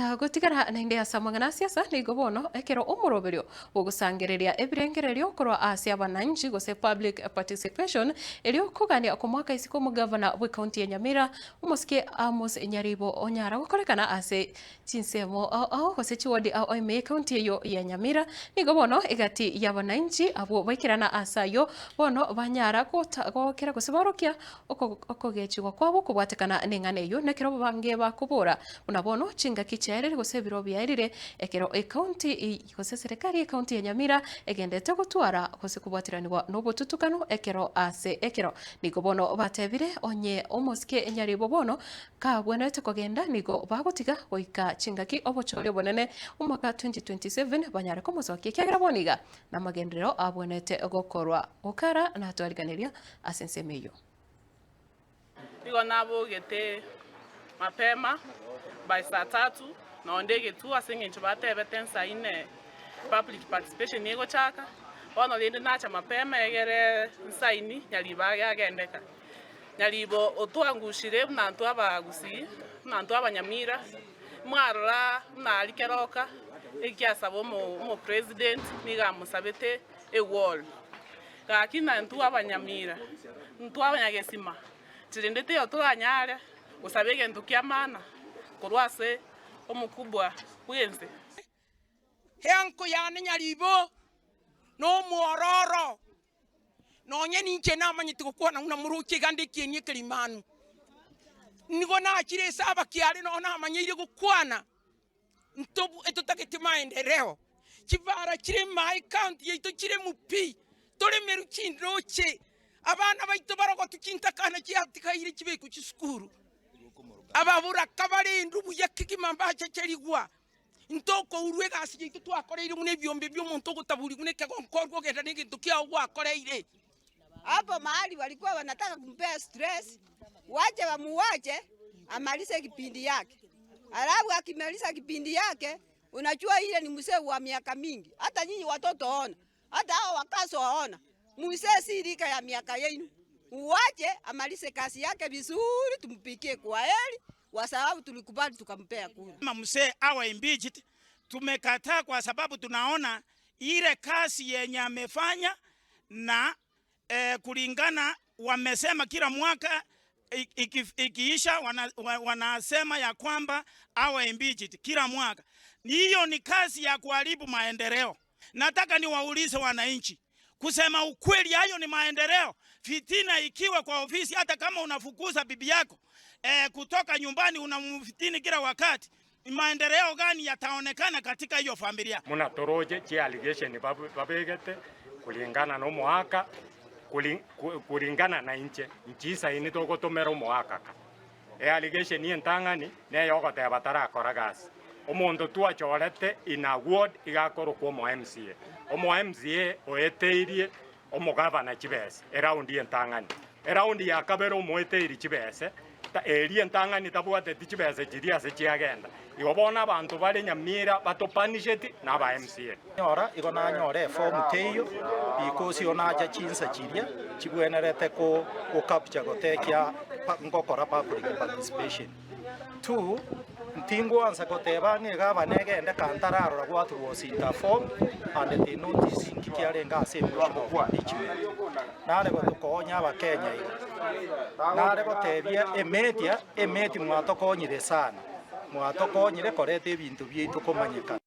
Na gotigara naende ase amang'ana a siasa nigo bono ekero omoroberio bw'ogosangereria ebirengererio korwa ase abananchi gose public participation erio kogania komoaka isiko omogavana bw'ecounty ya Nyamira omosike Amos Nyaribo onyara gokorekana ase chinsemo ao ao gose chiwodi ao ao ime y'ecounty eyio ya Nyamira nigo bono egati y'abananchi abwo baikerana ase ayio bono banyara gokera gose baorokia Okogechigwa kwabo kobwatekana neng'ana eyio nekero abange bakobora buna bono chingaki chiaerire gose ebiro biaerire ekero ecounty gose eserekari y'ecounty ya Nyamira egendete gotwara gose kobwatiranigwa nobotutukanu ekero ase ekero. Nigo bono batebire onye omosike Nyaribo bono kabwenerete kogenda nigo bagotiga goika chingaki obochori obonene omwaka 2027 banyare komosokia ekiagera bono iga namagenderero abwenerete gokorwa gokara natwariganeria ase ensemo eyio. Nigo nabogete mapema by saa tatu nonde egetuo ase eng'encho batebete nsa ine public participation egochaka, bono rende nacha mapema egere nsaini nyaribo age agendeka. Nyaribo otwangushire buna intwe abagusii, buna intwe abanyamira, mwarora buna aria keroka ekiasaba omo president nigo amosabete ewall. Gaki na intwe abanyamira, intwe abanyagesima, chirende teiyo toranyare gosaba egento ki'amana korwa ase omokubwa bw'ense. Eanko yane nyaribo nomwororo, nonye ninche namanyete gokwana buna moroche iga nde ekieni ekerimanu. Nigo nachire ase abakiare nonya namanyeire gokwana. Ntobu etotagete maendereo, chibara chire ime ecounty yaito chire mu pi, toremerwe chindoche, abana baito barogotu chintakana chiatigaire chibekwe chisukuru, ababoraka barendwe buya kegima mbachecherigwa, ntokourwa egasi yaito twakoreire buna ebiombe bia omonto ogotaburia buna ekegonkorwa ogenda na egento kiao gwakoreire. Hapo mahali walikuwa wanataka kumpea stress, wache wamuwache amalize kipindi yake. Alafu akimaliza kipindi yake, unajua ile ni mzee wa miaka mingi. Hata nyinyi watoto ona, hata hao wakaso waona, mzee si rika ya miaka yenu. Uwache amalize kazi yake vizuri, tumpikie kwa heri, kwa sababu tulikubali tukampea kura. Kama mzee awe impeached, tumekataa kwa sababu tunaona ile kazi yenye amefanya na eh, kulingana wamesema kila mwaka ikiisha wana, wanasema ya kwamba awe impeached kila mwaka. Hiyo ni kazi ya kuharibu maendeleo. Nataka niwaulize wananchi, kusema ukweli, hayo ni maendeleo? Fitina ikiwa kwa ofisi, hata kama unafukuza bibi yako eh, kutoka nyumbani unamfitini kila wakati, maendeleo gani yataonekana katika hiyo familia? Buna toroche chiallegation babegete kulingana nomoaka kulingana na inche nchisaini togotomera omoaka ka. Eallegation entang'ani neye ogoteba tarakora gasi. Omonto twachorete in a ward iga akorokwa omo MCA. Omo MCA oeteirie omogavana chibesa eraundi entang'ani. Eraundi ya kabere omoeteiri chibese, eria entang'ani tabwateti chibese chiria ase chiagenda. Igo bono abanto bare Nyamira batopanisheti na aba MCA. Nyora igo nanyore efomu teiyo because igo nacha chinsa chiria chibwenerete ko capture gotekia ngokora public participation. Two, ntingwansa goteba ng'a egavana egende ka ntararora what was in the form and the notice inki kiarenge ase emotion of impeachment. Nare gotokonya abakenya iga, nare gotebia emedia, emedi mwatokonyire sana, mwatokonyire koreta ebinto biaito komanyekana.